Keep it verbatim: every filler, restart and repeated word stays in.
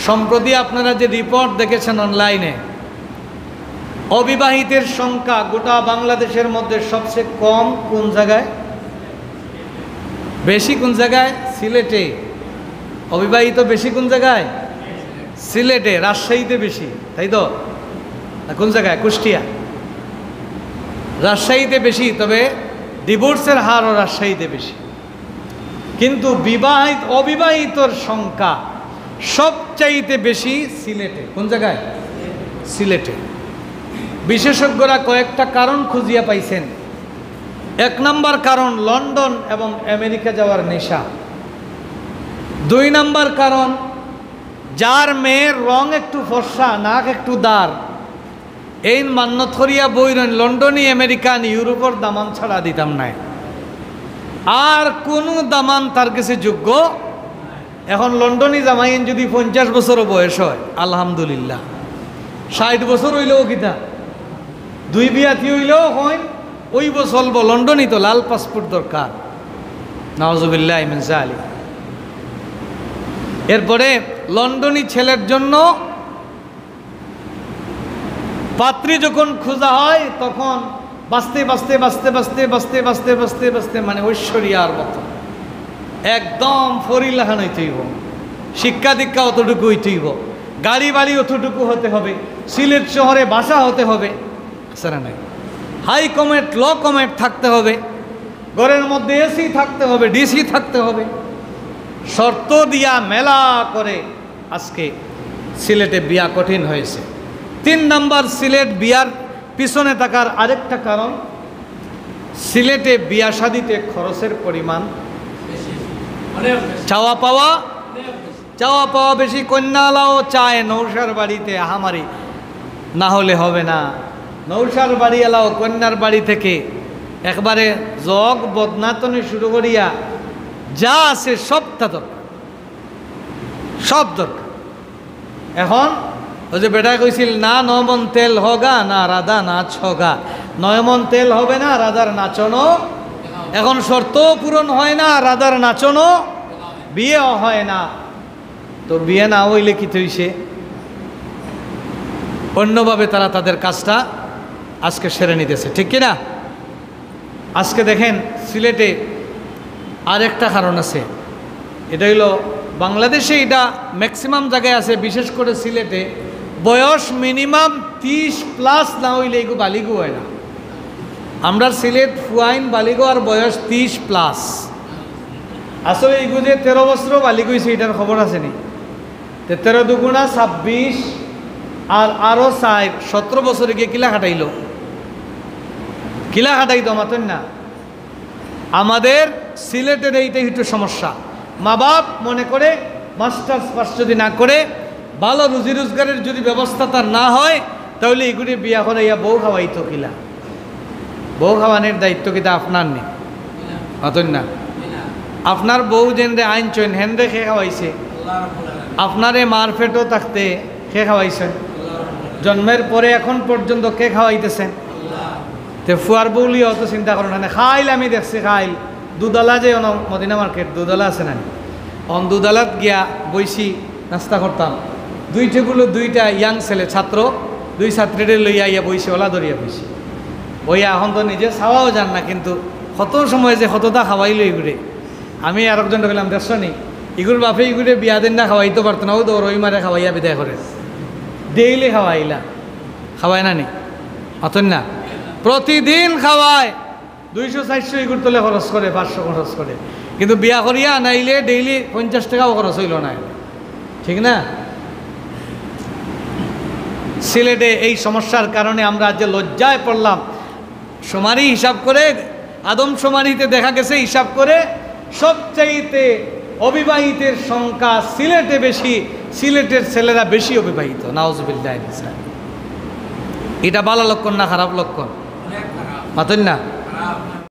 সম্প্রতি আপনারা যে রিপোর্ট দেখেছেন অনলাইনে, অবিবাহিতের সংখ্যা গোটা বাংলাদেশের মধ্যে সবচেয়ে কম কোন জায়গায়? বেশি কোন জায়গায়? সিলেটে। অবিবাহিত বেশি কোন জায়গায়? সিলেটে, রাজশাহীতে বেশি, তাই তো? না, কোন জায়গায়? কুষ্টিয়া। রাজশাহীতে বেশি, তবে ডিভোর্সের হারও রাজশাহীতে বেশি। কিন্তু বিবাহিত, অবিবাহিতর সংখ্যা সবচাইতে বেশি সিলেটে। কোন জায়গায়? সিলেটে। বিশেষজ্ঞরা কয়েকটা কারণ খুঁজিয়া পাইছেন। এক নাম্বার কারণ, লন্ডন এবং আমেরিকা যাওয়ার নেশা। দুই নাম্বার কারণ, যার মেয়ের রং একটু ফর্সা, নাক একটু দার, এইন মান্যত করিয়া বইরইন, লন্ডনি, আমেরিকান, ইউরোপর দামান ছাড়া দিতাম নায়। আর কুনু দামান তার গেছে যোগ্য। এখন লন্ডনি জামাইন যদি পঞ্চাশ বছরও বয়স হয়, আলহামদুলিল্লাহ। ষাইট বছর অইলেও কিতা, দুই বিয়াতি অইলেও কইন, অইবো, চলবো। লন্ডনি তো লাল পাসপোর্ট দরকার। নাউজুবিল্লাহ মিন জালিক। এরপরে লন্ডনি ছেলের জন্য পাত্রী যখন খোঁজা হয়, তখন বাঁচতে বাঁচতে বাঁচতে বাঁচতে বাঁচতে বাঁচতে বাঁচতে বাঁচতে, মানে, ঐশ্বরিয়ার মতো একদম ফরিলাখান হইতে হইব, শিক্ষা দীক্ষা অতটুকু হইতে হইব, গাড়ি বাড়ি অতটুকু হতে হবে, সিলেট শহরে বাসা হতে হবে, আছে না নাই? হাই কমেট, লো কমেট থাকতে হবে, ঘরের মধ্যে এসি থাকতে হবে, ডিসি থাকতে হবে। শর্ত দিয়া মেলা করে আজকে সিলেটে বিয়া কঠিন হয়েছে। তিন নাম্বার, সিলেট বিয়ার পিছনে থাকার আরেকটা কারণ, সিলেটে বিয়া শাদিতে খরচের পরিমাণ, চাওয়া পাওয়া, চাওয়া পাওয়া বেশি। কন্যালাও চায় নৌশার বাড়িতে আহামারি না হলে হবে না। নৌশার বাড়িওয়ালাও কন্যার বাড়ি থেকে একবারে জগ বদনাতনে শুরু করিয়া যা আছে সবটা দরকার, সব দরকার। এখন ওই যে বেটায় কইছিল, "না নমন তেল হগা, না রাধা নাচ হগা।" নয় মন তেল হবে না, রাধার নাচনও। এখন শর্তও পূরণ হয় না, রাধার নাচনও, বিয়েও হয় না। তো বিয়ে না হইলে কি হইছে? অন্যভাবে তারা তাদের কাজটা আজকে সেরে নিতেছে, ঠিক কি না? আজকে দেখেন, সিলেটে আরেকটা কারণ আছে। এটা হইলো, বাংলাদেশে এটা ম্যাক্সিমাম জায়গায় আছে, বিশেষ করে সিলেটে বয়স মিনিমাম তিরিশ প্লাস না হইলে এগু বালিগু হয় না। আমরা সিলেট ফুয়াইন বালিগু আর বয়স তিরিশ প্লাস। আসলে এগু যে তেরো বছরও বালিগু হইছে, এটার খবর আছে নি? তে তেরো দুগুণা ছাব্বিশ, আর আরো চার, সতেরো বছরে গিয়ে কিলা খাটাইলো? কিলা খাটাইতো মাতইন না? আমাদের সিলেটের এইটাই হইতো সমস্যা। মা বাপ মনে করে মাস্টার্স পাস যদি না করে, ভালো রুজি রোজগারের যদি ব্যবস্থা তার না হয়, তাহলে এগুলি বিয়া করাইয়া বউ খাওয়াইতো কিলা? বউ খাওয়ানোর দায়িত্ব কিতা আপনার নি? মাতইন না। আপনার বউ যেনরে আনছইন, হেনরে কে খাওয়াইছে? আপনারে মার পেটো থাকতে কে খাওয়াইছেন? জন্মের পরে এখন পর্যন্ত কে খাওয়াইতেছেন? তে ফুয়ার বউলিও অত চিন্তা করো না। খাইল আমি দেখছি, খাইল দুধালা যে অন মদিনা মার্কেট দুধালা আছে না, অন দুধালাত গিয়া বইছি, নাস্তা করতাম। দুই টেবিলো দুইটা ইয়াং ছেলে ছাত্র, দুই ছাত্রীরে লইয়া আইয়া বইছে, ওলা ধরিয়া বইছে। ওই এখন তো নিজে চাওয়াও যার না, কিন্তু কত সময় যে কতটা খাওয়াইলো এগুরে। আমি আরকজনরে কইলাম, "দেখছো নি, ইগুর বাপে ইগুরে বিয়া দেন না, খাওয়াইতো পারতো না, ও তো রই মারে খাওয়াইয়া বিদায় করে।" ডেইলি খাওয়াইলা, খাওয়ায় না নি? মাতইন না। প্রতিদিন খাওয়ায়, দুইশো চাইরশো ইগুর তলে খরচ করে, পাঁচশো খরচ করে, কিন্তু বিয়া করিয়া আনাইলে ডেইলি পঞ্চাশ টাকাও খরচ হইল না, ঠিক না? সিলেটে এই সমস্যার কারণে আমরা যে লজ্জায় পড়লাম। শুমারি হিসাব করে, আদম শুমারিতে দেখা গেছে, হিসাব করে সবচাইতে অবিবাহিতের সংখ্যা সিলেটে বেশি, সিলেটের ছেলেরা বেশি অবিবাহিত। নাউজুবিল্লাহ। এটা ভালো লক্ষণ না খারাপ লক্ষণ? মাতইন না।